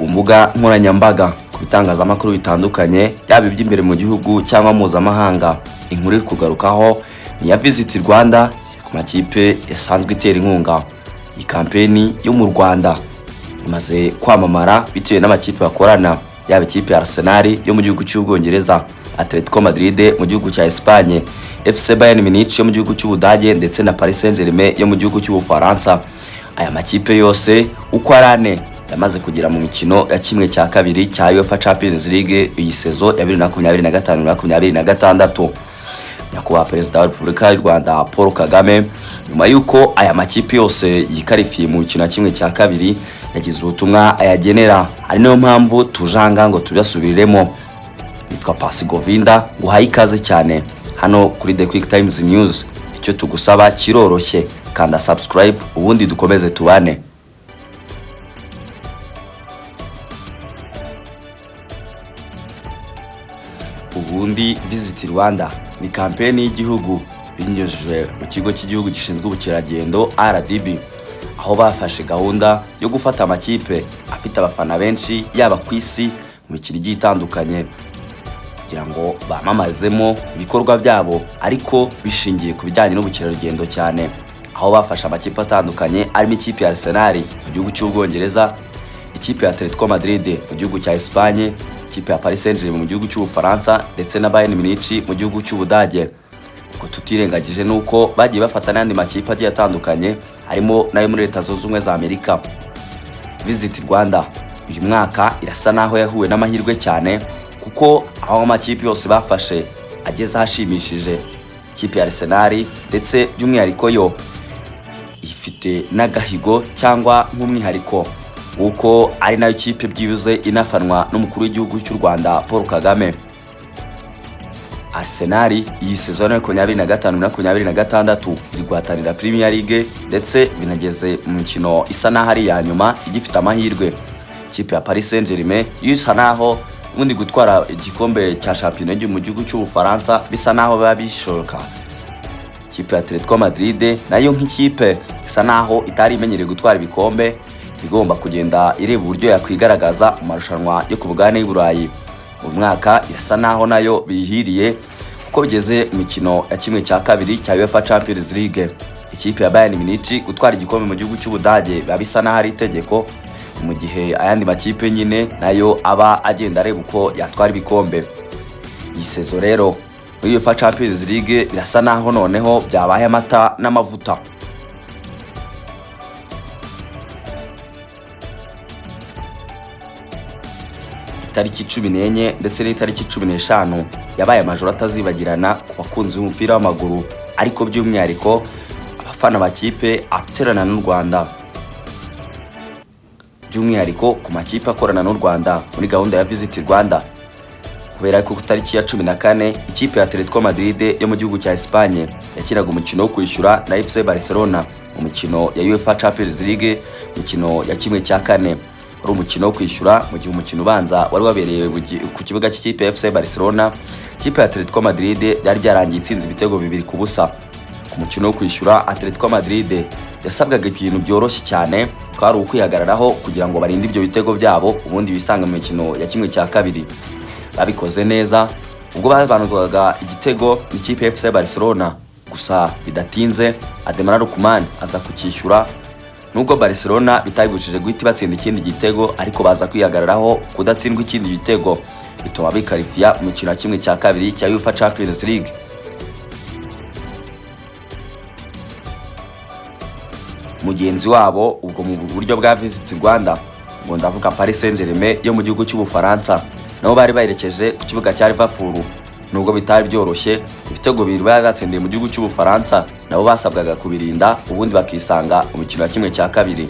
Ku mbuga nkoranyambaga, ku bitangazamakuru bitandukanye, yaba iby'imbere mu gihugu cyangwa mpuzamahanga, inkuru iri kugarukaho ni iya Visit Rwanda ku makipe yasanzwe itera inkunga. Iyi kampeni yo mu Rwanda imaze kwamamara bitewe n'amakipe bakorana, yaba ikipe ya Arsenal yo mu gihugu cy'Ubwongereza, Atletico Madrid mu gihugu cya Espagne, FC Bayern Munich yo mu gihugu cy'Ubudage ndetse na Paris Saint-Germain yo mu gihugu cy'Ubufaransa. Aya makipe yose uko ari ane yamaze kugera mu mikino ya 1/2 cya UEFA Champions League iyi saison ya 2025-2026. Nyakubahwa Perezida wa Repubulika y'u Rwanda Paul Kagame, nyuma y'uko aya makipe yose yikarifiye mu mikino ya 1/2, yagize ubutumwa ayagenera, ari nayo mpamvu tujanga ngo tubasubiriremo. Nitwa Pasi Govinda, nguhaye ikaze cyane hano kuri The Quick Times News. Icyo tugusaba kiroroshye, kanda subscribe ubundi dukomeze tubane. Ubundi Visit Rwanda ni kampeni y'igihugu binyujijwe mu kigo cy'igihugu gishinzwe ubukerarugendo RDB, aho bafashe gahunda yo gufata amakipe afite abafana benshi yaba ku isi mu mikino igiye itandukanye, kugira ngo bamamazemo ibikorwa byabo ariko bishingiye ku bijyanye n'ubukerarugendo cyane, aho bafashe amakipe atandukanye arimo ikipe ya Arsenal mu gihugu cy'Ubwongereza, ikipe ya Atletico Madrid mu gihugu cya Espagne, ikipe ya Paris Saint-Germain mu gihugu cy'Ubufaransa ndetse na Bayern Munich mu gihugu cy'Ubudage. Ubwo tutirengagije nuko bagiye bafata n'andi makipe agiye atandukanye harimo n'ayo muri Leta Zunze Ubumwe za Amerika. Visit Rwanda uyu mwaka irasa naho yahuwe n'amahirwe cyane, kuko aho amakipe yose bafashe ageze ahashimishije. Ikipe ya Arsenal ndetse by'umwihariko yo ifite n'agahigo cyangwa nk'umwihariko kuko ari nayo kipe byibuze inafanwa n'umukuru w'igihugu cy'u Rwanda Paul Kagame. Arsenal iyi saison ya 2025-2026 iri guhatanira Premier League ndetse binageze mu mikino isa naho ari iya nyuma igifite amahirwe. Ikipe ya Paris Saint-Germain yo isa naho ubundi gutwara igikombe cya shampiyona mu gihugu cy'Ubufaransa bisa naho biba bishoboka. Ikipe ya Atletico Madrid nayo nk'ikipe isa naho itari imenyereye gutwara ibikombe, igomba kugenda ireba uburyo yakwigaragaza mu marushanwa yo ku mugabane w'i Burayi. Uyu mwaka irasa naho nayo bihiriye kuko bigeze mu mikino ya 1/2 cya UEFA Champions League. Ikipe ya Bayern Munich gutwara igikombe mu gihugu cy'Ubudage biba bisa naho ari itegeko, mu gihe ayandi makipe nyine nayo aba agenda areba uko yatwara ibikombe. Iyi saison rero muri UEFA Champions League birasa naho noneho byabaye amata n'amavuta. Itariki 14 ndetse n'itariki 15 yabaye amajoro atazibagirana ku bakunzi b'umupira w'amaguru, ariko by'umwihariko abafana makipe aterana n'u Rwanda, by'umwihariko ku makipe akorana n'u Rwanda muri gahunda ya Visit Rwanda, kubera ko ku tariki ya 14 ikipe ya Atletico Madrid yo mu gihugu cya Espagne yakinaga umukino wo kwishyura na FC Barcelona mu mikino ya UEFA Champions League, mikino ya 1/4. Wari umukino wo kwishyura, mu gihe umukino ubanza wari wabereye ku kibuga cy'ikipe ya FC Barcelona. Ikipe ya Atletico Madrid byari byarangiye itsinze ibitego 2-0. Ku mukino wo kwishyura, Atletico Madrid yasabwaga ibintu byoroshye cyane, kwari ukwihagararaho kugira ngo barinde ibyo bitego byabo ubundi bisanga mu mikino ya 1/2. Babikoze neza ubwo babanurwaga igitego n'ikipe ya FC Barcelona, gusa bidatinze Ademola Lookman aza kucyishyura. Nubwo Barcelona bitayibujije guhita batsinda ikindi gitego, ariko baza kwihagararaho kudatsindwa ikindi gitego, bituma bikarifiya umukino wa 1/2 cya UEFA Champions League. Mugenzi wabo ubwo mu buryo bwa Visit Rwanda, ngo ndavuga Paris Saint-Germain yo mu gihugu cy'Ubufaransa, nabo bari baherekeje ku kibuga cya Liverpool. Nubwo bitari byoroshye, ibitego bibiri bari batsindiye mu gihugu cy'Ubufaransa nabo basabwaga kubirinda ubundi bakisanga mu mikino ya 1/2.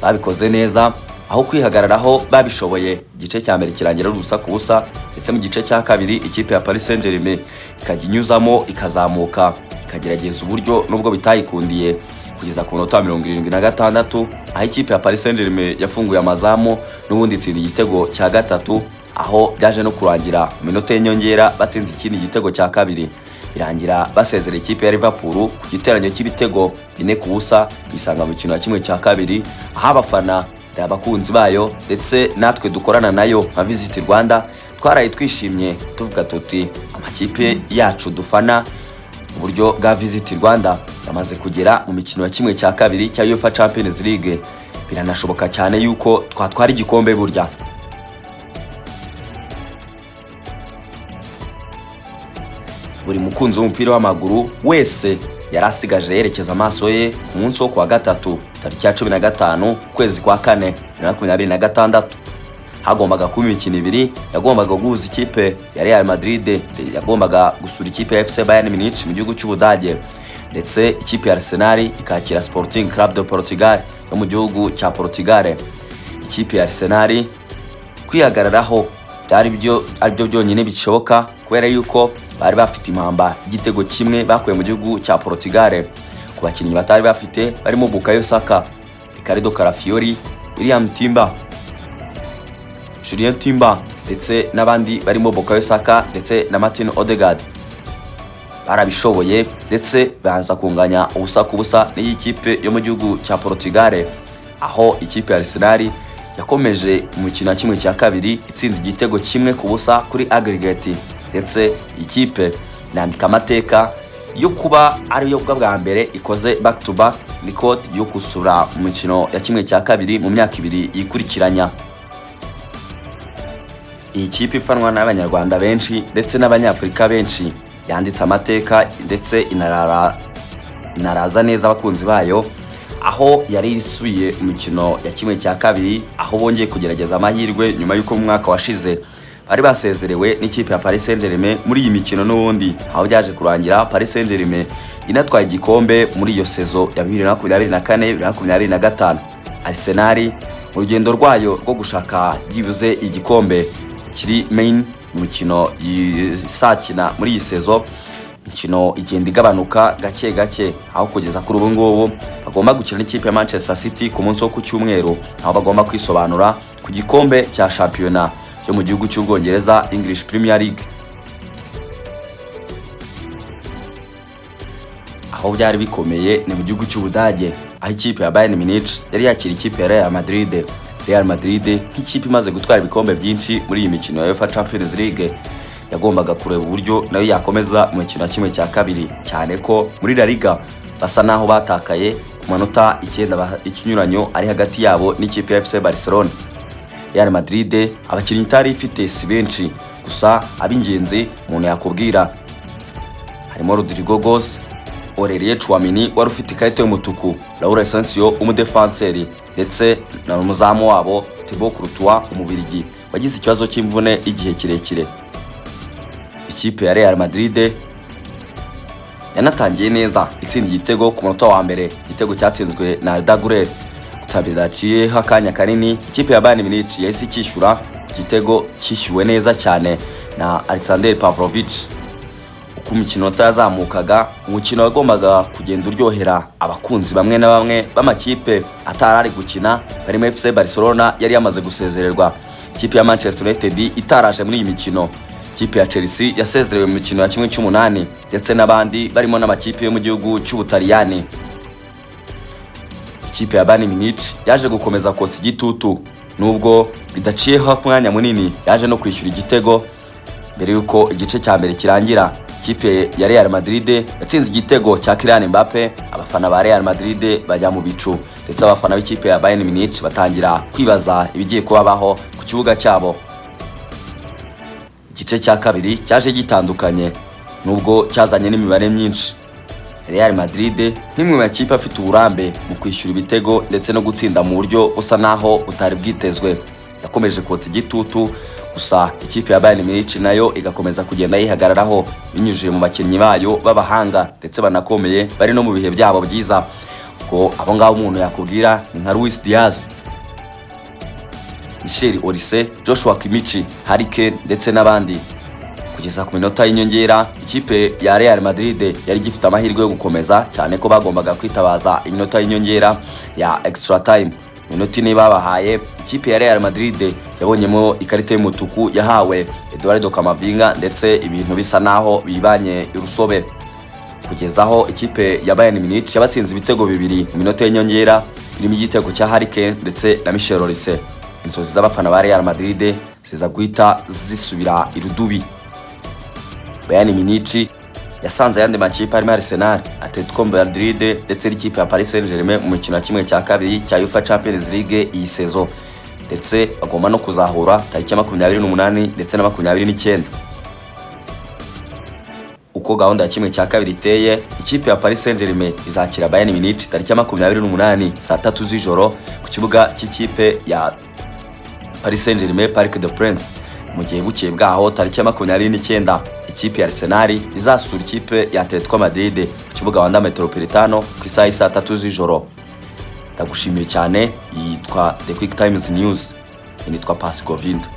Babikoze neza, aho kwihagararaho babishoboye. Igice cya mbere kirangira ari 0-0, ndetse mu gice cya kabiri ikipe ya Paris Saint-Germain ikajya inyuzamo ikazamuka ikagerageza uburyo, nubwo bitayikundiye kugeza ku minota 76, aho ikipe ya Paris Saint-Germain yafunguye amazamu n'ubundi itsinda igitego cya gatatu, aho byaje no kurangira mu minota y'inyongera batsinze ikindi gitego cya kabiri, birangira basezera ikipe ya Liverpool ku giteranyo cy'ibitego 4-0, bisanga mu mikino ya 1/2, aho abafana Abakunzi bayo ndetse natwe dukorana nayo nka Visit Rwanda twaraye twishimye, tuvuga tuti amakipe yacu dufana mu buryo bwa Visit Rwanda yamaze kugera mu mikino ya 1/2 cya UEFA Champions League. Biranashoboka cyane yuko twatwara igikombe burya. Buri mukunzi w'umupira w'amaguru wese yari asigaje yerekeza amaso ye ku munsi wo kuwa gatatu, tariki ya 15 ukwezi kwa kane 2026. Hagombaga kuba imikino ibiri yagombaga guhuza ikipe ya Real Madrid, yagombaga gusura ikipe ya FC Bayern Munich mu gihugu cy'Ubudage, ndetse ikipe ya Arsenal ikakira Sporting Club de Portugal yo mu gihugu cya Portugal. Ikipe ya Arsenal kwihagararaho byari byo aribyo byonyine bishoboka, kubera yuko bari bafite impamba igitego kimwe bakuye mu gihugu cya Portugal ku bakinnyi batari bafite barimo Bukayo Saka, Ricardo Calafiori, William Timber, Julien Timber ndetse n'abandi barimo Bukayo Saka ndetse na Martin Odegaard. Barabishoboye ndetse baza kunganya ubusa ku busa n'iyi kipe yo mu gihugu cya Portugal, aho ikipe ya Arsenal yakomeje umukino wa 1/2 itsinze igitego 1-0 kuri aggregate, ndetse ikipe inandika amateka yo kuba ariyo bwa mbere ikoze back to back record yo gusura umukino ya 1/2 mu myaka ibiri yikurikiranya. Iyi kipe ifanwa n'Abanyarwanda benshi ndetse n'Abanyafurika benshi yanditse amateka ndetse inaraza neza abakunzi bayo, aho yari isubiye umukino ya 1/2, aho bongeye kugerageza amahirwe nyuma y'uko mu mwaka washize bari basezerewe n'ikipe ya Paris Saint-Germain muri iyi mikino n'ubundi, aho byaje kurangira Paris Saint-Germain inatwaye igikombe muri iyo saison ya 2024 2025. Arsenal mu rugendo rwayo rwo gushaka byibuze igikombe kiri main mu mikino isakina muri iyi saison, imikino igenda igabanuka gake gake, aho kugeza kuri ubu ngubu bagomba gukina n'ikipe ya Manchester City ku munsi wo ku cyumweru, aho bagomba kwisobanura ku gikombe cya shampiyona yo mu gihugu cy'Ubwongereza, English Premier League. Aho byari bikomeye ni mu gihugu cy'Ubudage, aho ikipe ya Bayern Munich yari yakira ikipe ya Real Madrid. Real Madrid nk'ikipe imaze gutwara ibikombe byinshi muri iyi mikino ya UEFA Champions League yagombaga kureba uburyo nayo yakomeza mu mikino ya 1/2, cyane ko muri La Liga basa naho batakaye ku manota 9 ikinyuranyo ari hagati yabo n'ikipe ya FC Barcelona. Real Madrid abakinnyi itari ifite si benshi, gusa ab'ingenzi umuntu yakubwira harimo Rodrigo Goes, Aurelien Tchouameni wari ufite ikarita y'umutuku, Raul Asensio umudefanseri, ndetse na umuzamu wabo Thibaut Courtois umubirigi wagize ikibazo cy'imvune igihe kirekire. Ikipe ya Real Madrid yanatangiye neza itsinda igitego ku munota wa mbere, igitego cyatsinzwe na Arda Güler. Bidaciyeho akanya kanini ikipe ya Bayern Munich yahise icyishyura igitego cyishyuwe neza cyane na Alexander Pavlovic. Uko umukino yazamukaga, umukino wagombaga kugenda uryohera abakunzi bamwe na bamwe b'amakipe atari ari gukina, barimo FC Barcelona yari yamaze gusezererwa, ikipe ya Manchester United itaraje muri iyi mikino, ikipe ya Chelsea yasezerewe mu mikino ya 1/8, ndetse n'abandi barimo n'amakipe yo mu gihugu cy'Ubutaliyani. Ikipe ya Bayern Munich yaje gukomeza kotsa igitutu, nubwo bidaciyeho umwanya munini yaje no kwishyura igitego mbere yuko igice cya mbere kirangira. Ikipe ya Real Madrid yatsinze igitego cya Kylian Mbappe, abafana ba Real Madrid bajya mu bicu, ndetse abafana b'ikipe ya Bayern Munich batangira kwibaza ibigiye kubabaho ku kibuga cyabo. Igice cya kabiri cyaje gitandukanye nubwo cyazanye n'imibare myinshi. Real Madrid nk'imwe mu makipe afite uburambe mu kwishyura ibitego ndetse no gutsinda mu buryo busa naho butari bwitezwe, yakomeje kotsa igitutu, gusa ikipe ya Bayern Munich nayo igakomeza kugenda yihagararaho binyujije mu bakinnyi bayo b'abahanga ndetse banakomeye bari no mu bihe byabo byiza. Ubwo abo ngabo umuntu yakubwira ni nka Luis Diaz, Michel Olise, Joshua Kimmich, Harry Kane ndetse n'abandi. Kugeza ku minota y'inyongera ikipe ya Real Madrid yari igifite amahirwe yo gukomeza, cyane ko bagombaga kwitabaza iminota y'inyongera ya extra time. Minota ine babahaye, ikipe ya Real Madrid yabonyemo ikarita y'umutuku yahawe Eduardo Camavinga, ndetse ibintu bisa naho bibanye urusobe kugeza aho ikipe ya Bayern Munich yabatsinze ibitego bibiri mu minota y'inyongera, irimo igitego cya Harry Kane ndetse na Michel Olise. Inzozi z'abafana ba Real Madrid ziza guhita zisubira irudubi. Bayern Munich yasanze ayandi makipe arimo Arsenal, Atletico Madrid ndetse n'ikipe ya Paris Saint-Germain mu mukino wa 1/2 cya UEFA Champions League iyi saison, ndetse bagomba no kuzahura tariki ya 28 ndetse na 29. Uko gahunda ya 1/2 iteye, ikipe ya Paris Saint-Germain izakira Bayern Munich tariki ya 28 saa 3 z'ijoro ku kibuga cy'ikipe ya Paris Saint-Germain, Parc des Princes, mu gihe bukeye bwaho tariki ya 29 ikipe ya Arsenal izasura ikipe ya Atletico Madrid ku kibuga Wanda Metropolitano ku isaha y'i saa 3 z'ijoro. Ndagushimiye cyane. Yitwa The Quick Times News, nitwa Pasi Govinda.